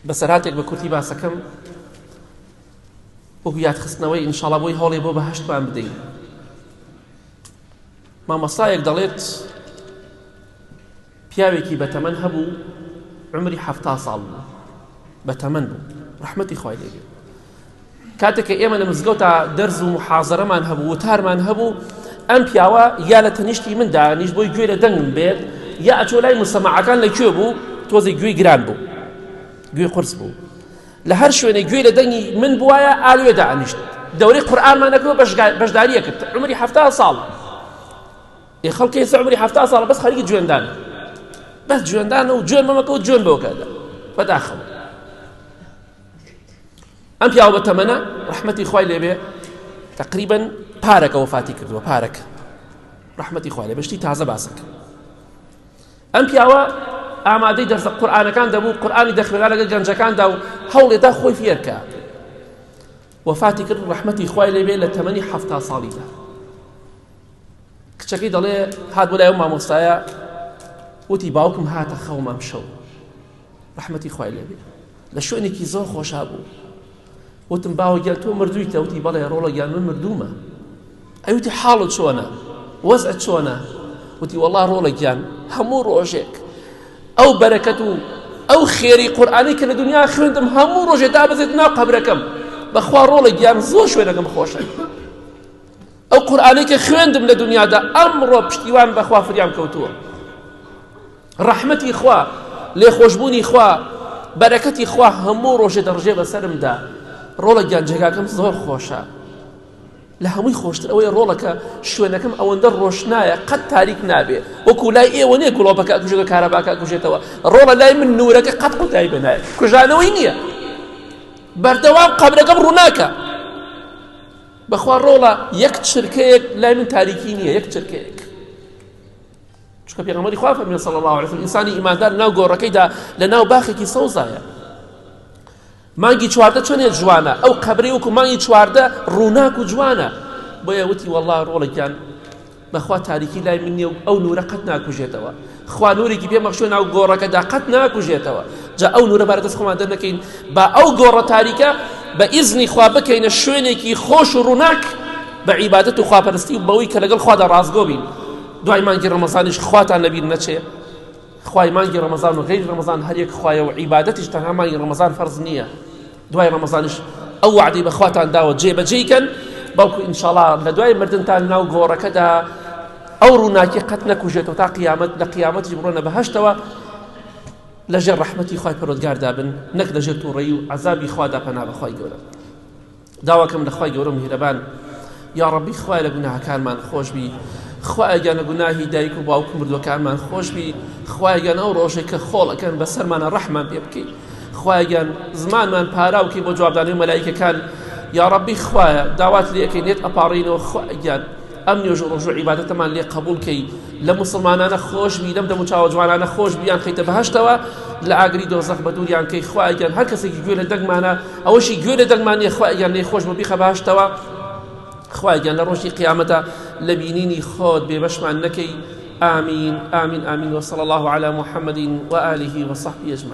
بەسەرهاتێک بە کورتی باسەکەم وەکو یادخستنەوەی ئینشاڵا بۆی هەوڵێ بۆ بەهەشتمان بدەین مامۆستایەک دەڵێت پیاوێکی بەتەمەن هەبوو عمری حەفتا ساڵ بوو بەتەمەن بوو ڕەحمەتی خوای لێ بێت کاتێک کە ئێمە لە مزگەوتا دەرز و محازەرەمان هەبوو وتارمان هەبوو ئەم پیاوە یا لە تەنیشتی من دانیشت بۆی گوێ لە دەنگم بێت یا ئەچۆ لای مسەماعەکان لە کوێ بوو تۆزێ گوێی گران بوو گوێی قورس بوو لە هەر شوێنێ گوێی لە دەنگی من بواە ئالوێ دانیشت دەورەی قورئانمان نەکردوە بەشداریە کرد عمری حەفتا ساڵ ئێ خەڵکی ئێستا عمری حەفتا ساڵە بەس خەریکی جوێندانە بەس جوێندانە و جوێن مەمەکە و جوێن بەوەکەدا بەداخەوە ئەم پیاوە بە تەمەنە ڕەحمەتی خوای لێبێ تقریبا پارەکە وەفاتی کردووە پارەکە ڕەحمەتی خوای لێ بەشتی تازە باسەکە ئەم پیاوە ئامادەی دەرسە قورئانەکان دەبوو قورئانی دەخوێنا لەگەڵ گەنجەکاندا و هەوڵێدا خۆی فێرکە وەفاتی کرد ڕەحمەتی خوای لێبێ لە تەمەنی حەفتا ساڵیدا کچەکەی دەڵێ هات بۆ لای ئەو مامۆستایە وتی باوکم هاتە خەوم ئەم شەو ڕەحمەتی خوای لێبێ لە شوێنێکی زۆر خۆشا بوو وتم باوە گیان تۆ مردوویتە وتی بەڵێ ڕۆڵە گیان من مردوومە ئەوتی حاڵت چۆنە وەزعت چۆنە وتی وەڵا ڕۆڵە گیان هەموو ڕۆژێک ئەو بەرەکەت و ئەو خێری قورئانی کە لە دنیا خوێندم هەموو ڕۆژێ دابەزێت ناو قەبرەکەم بەخوا ڕۆڵە گیان زۆر شوێنەکەم خۆشە ئەو قورئانەی کە خوێندم لە دنیادا ئەمڕۆ پشتیوان بەخوا فریام کەوتووە ڕەحمەتی خوا لێخۆشبوونی خوا بەرەکەتی خوا هەموو ڕۆژێ دەڕژێ بەسەرمدا ڕۆڵە گیان جێگاکەم زۆر خۆشە لە هەمووی خۆشتر ئەوەی ڕۆڵەکە شوێنەکەم ئەوەندە ڕۆشنایە قەت تاریک نابێ وەکو لای ئێوە نییە گوڵۆپەکە ئەکوژێتەوە کارەباکە ئەکوژێتەوە ڕۆڵە لای من نورەکە قەت قوتایی بە نایە کوژانەوەی نییە بەردەوام قەبرەکەم ڕووناکە بەخوا ڕۆڵە یەک چرکەیەک لای من تاریکی نییە یەک چرکەیەک چونکە پێغەمبەری خوا فەرمی صلی الله علیه وسلم ئینسانی ئیماندار ناو گۆڕەکەیدا لە ناو باخێکی سەوزایە مانگی 14 چۆنێ جوانە ئەو قەبرەی وەکو مانگی 14 ڕووناک و جوانە بۆیە وتی والله ڕۆڵە گیان بەخوا تاریکی لای من نییە و ئەو نورە قەت ناکوژێتەوە خوا نورێکی پێ مەخشوە ناو گۆڕەکەدا قەت ناکوژێتەوە جا ئەو نورە بارە دەست خۆمان دەرنەکەین با ئەو گۆڕە تاریکە بە ئیزنی خوا بکەینە شوێنێکی خۆش و ڕووناک بە عیبادەت و خواپەرستی و بەوەی کە لەگەڵ خوادا ڕاستگۆ بین دوای مانگی ڕەمەزانیش خواتان لەبیر نەچێ خوای مانگی ڕەمەزان و غەیری ڕەمەزان هەر یەک خوایە و عیبادەتیش تەنها مانگی ڕەمەزان فەرز نییە دوای ڕەمەزانیش ئەو وعدەی بە خواتان داوە جێبەجێی کەن بەڵکو ئینشاڵا لە دوای مردنتان ناو گۆڕەکەدا ئەو ڕووناکی قەت نەکوژێتەوە تا قیامەت لە قیامەتیش بڕۆنە بەهەشتەوە لەژێر ڕەحمەتی خوای پەروەردگاردا بن نەک لەژێر تووڕەیی و عەزابی خوادا پەنا بەخوای گەورە داواکەم لە خوای گەورە و میهرەبان یاڕەبی خوایە لە گوناهەکانمان خۆشبی خوایە گیان لە گوناهی دایک و باوک و مردوەکانمان خۆشبی خوایە گیان ئەو ڕۆژێک کە خۆڵ ئەکەن بەسەرمانە ڕەحمان پێ بکەی خوایە گیان زمانمان پاراوکەی بۆ جوابدانەوەی مەلایکەکان یاڕەبی خوایە داوات لێ ئەکەین لێت ئەپاڕینەوە خوایە گیان ئەم نوێژ و ڕۆژ و عیبادەتەمان لێ قبول کەی لە موسڵمانانە خۆش بی لەم دەموچاوە جوانانە خۆش بیان خەیتە بەهەشتەوە لە ئاگری دۆزەخ بە دووریان کەی خوایە گیان هەر کەسێکی گوێ لە دەنگمانە ئەوەشی گوێ لە دەنگمان نییە خوایە گیان لێی خۆش بە بیخە بەهەشتەوە خوایە گیان لە ڕۆژی قیامەتە لە بینینی خۆت بێبەشمان نەکەی آمین آمین آمین وصلى الله على محمد وآله وصحبه أجمعين.